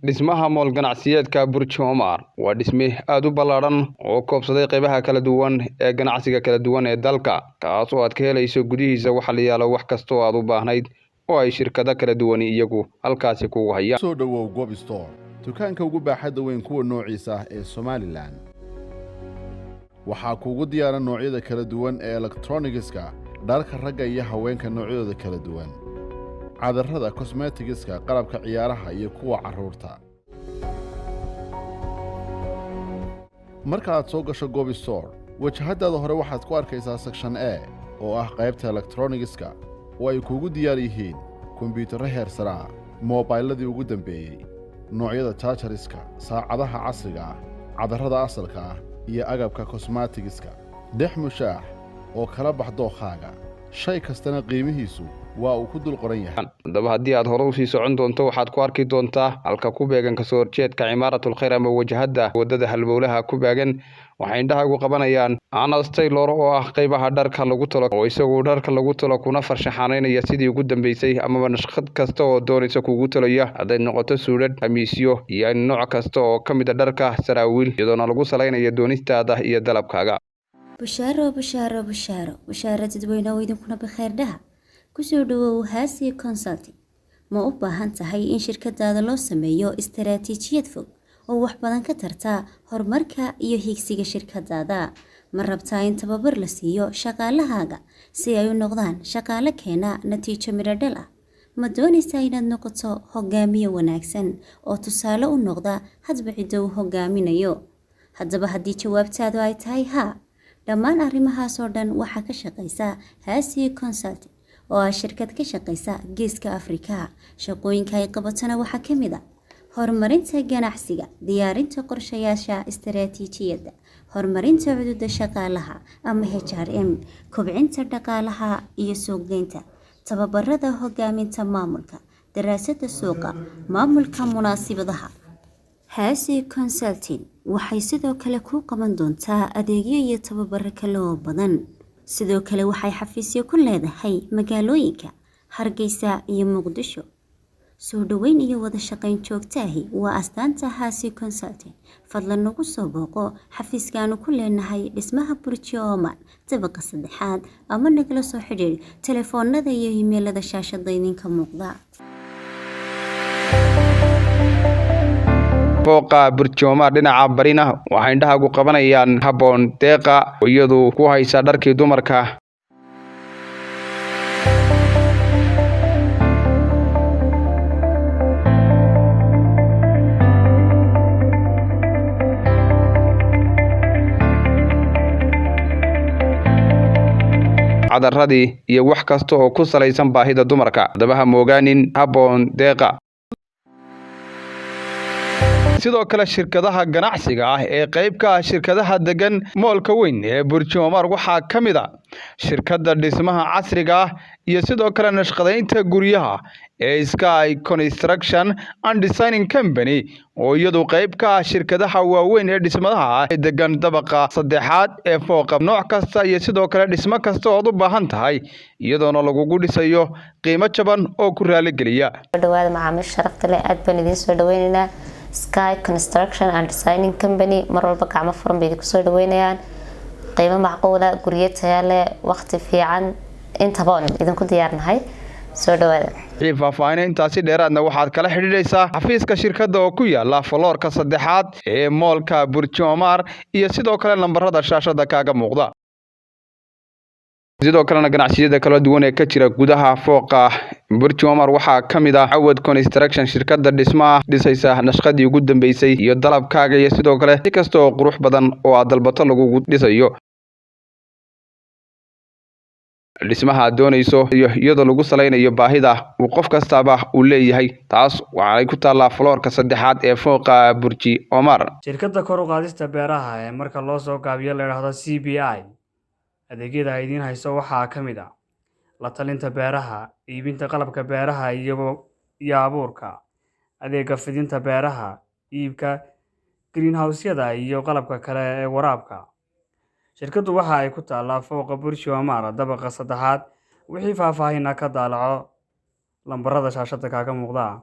Dhismaha mool ganacsiyeedka Burj Omar waa dhisme aad u ballaadhan oo koobsaday qaybaha kala duwan ee ganacsiga kala duwan ee dalka, kaas oo aad ka helayso gudihiisa waxa la yaalo wax kasta oo aad u baahnayd oo ay shirkado kala duwani iyagu halkaasi kugu hayaan. Soo dhowow Gob Store, dukaanka ugu baaxadda weyn kuwa noociisa ah ee Somalilan. Waxaa kuugu diyaaran noocyada kala duwan ee elektronigiska, dharka ragga iyo haweenka noocyadooda kala duwan, cadarrada, kosmetigiska, qalabka ciyaaraha iyo kuwa carruurta. Marka aad soo gasho Gob Store, wajahadaada hore waxaad ku arkaysaa section A oo ah qaybta elektronigiska, oo ay kuugu diyaar yihiin kombiyuutarro heer sare ah, moobayladii ugu dambeeyey, noocyada jaajariska, saacadaha casriga ah, cadarrada asalka ah iyo agabka kosmatigiska. Dhex mushaax oo kala bax dookhaaga, shay kastana qiimihiisu waa uu ku dul qoran yahay. Haddaba haddii aad hore usii socon doonto, waxaad ku arki doontaa halka ku beegan kasoo horjeedka Cimaaratul Khayr ama wajahadda waddada halbowlaha ku beegan, waxay indhahaagu qabanayaan Anas Taylor oo ah qaybaha dharka lagu tolo, oo isagu dharka lagu tolo kuna farshaxanaynaya sidii ugu dambeysay amaba nashqad kasta oo doonaysa kugu tolaya, hadday noqoto suudhadh, khamiisyo iyo nooc kasta oo ka mid a dharka saraawiil, iyadoona lagu salaynayo doonistaada iyo dalabkaaga. Bushaaro, bushaaro, bushaaro, bushaaro dadweyne oo idinkuna bakheer dhaha. Kusoo dhawow Haasi Consulting. Ma u baahan tahay in shirkadaada loo sameeyo istaraatiijiyad fog oo wax badan ka tarta horumarka iyo higsiga shirkadaada? Ma rabtaa in tababar la siiyo shaqaalahaaga si ay u noqdaan shaqaale keena natiijo midho dhal ah? Ma doonaysaa inaad noqoto hogaamiye wanaagsan oo tusaale u noqda hadba cidda uu hogaaminayo? Haddaba haddii jawaabtaadu ay tahay haa, dhammaan arrimahaas oo dhan waxaa ka shaqeysa Haasi Consulting oo ah shirkad ka shaqeysa Geeska Afrika. Shaqooyinka ay qabatana waxaa ka mid a horumarinta ganacsiga, diyaarinta qorshayaasha istaraatiijiyadda, horumarinta cududa shaqaalaha ama HRM, kobcinta dhaqaalaha iyo suuqgeynta, tababarada hogaaminta maamulka, daraasadda suuqa, maamulka munaasibadaha. Haasi Consulting waxay sidoo kale kuu qaban doontaa adeegyo iyo tababaro kale oo badan. Sidoo kale waxay xafiisyo ku leedahay magaalooyinka Hargeysa iyo Muqdisho. Soo dhoweyn iyo wada shaqayn joogto ahi waa astaanta Haasi Consulting. Fadlan nagu soo booqo xafiiskaanu ku leenahay dhismaha Burji Ooman, dabaqa saddexaad, ama nagala soo xidhiidh telefoonada iyo iimeylada shaashada idinka muuqda. Fooqa Burj Omar dhinaca barina waxay indhahaagu qabanayaan Habboon Deeqa oo iyadu ku haysa dharkii dumarka, cadaradii iyo wax kasta oo ku salaysan baahida dumarka. Haddaba ha moogaanin Habboon Deeqa. Sidoo kale shirkadaha ganacsiga ah ee qayb ka ah shirkadaha degan moolka weyn ee Burj Omar waxaa ka mid a shirkadda dhismaha casriga ah iyo sidoo kale nashqadaynta guryaha ee Sky Construction and Designing Company, oo iyadu qayb ka ah shirkadaha waaweyn ee dhismadaha ah ee degan dabaqa saddexaad ee fooqa. Nooc kasta iyo sidoo kale dhismo kasta oo aad u baahan tahay, iyadoona lagugu dhisayo qiimo jaban oo ku raaligeliya. Soo dhawaada macaamiisha sharafta leh, aad baan idiin soo dhaweyneynaa. Sky Construction and Designing Company mar walba gacmo furan bay idinku soo dhaweynayaan, qiimo macquula, guryo taya leh, waqti fiican, intaba oon idinku diyaarnahay. Soo dhawaada. Wixii faahfaahin intaasi dheeraadna waxaad kala xidhiidhaysaa xafiiska shirkadda oo ku yaala faloorka saddexaad ee moolka Burj Omar iyo sidoo kale lambarada shaashada kaaga muuqda. Sidoo kalena ganacsiyada kala duwan ee ka jira gudaha fooqa Burj Omar waxaa ka mid ah Cawad Construction, shirkadda dhismaha dhisaysa nashqadii ugu dambeysay iyo dalabkaaga iyo sidoo kale si kasta oo qurux badan oo aad dalbato lagugu dhisayo dhismaha aad doonayso, iyo iyadoo lagu salaynayo baahida uu qof kastaaba uu leeyahay. Taas waxaanay ku taallaa faloorka saddexaad ee fooqa Burji Omar. Shirkadda kor u qaadista beeraha ee marka loo soo gaabiyo la yidhaahdo CBI, adeegyada ay idiin hayso waxaa ka mid ah la talinta beeraha, iibinta qalabka beeraha iyo abuurka, adeegga fidinta beeraha, iibka greenhouse-yada iyo qalabka kale ee waraabka. Shirkaddu waxa ay ku taallaa fooqa Burji Omar, dabaqa saddexaad. Wixii faahfaahin ka daalaco lambarada shaashada kaaga muuqda.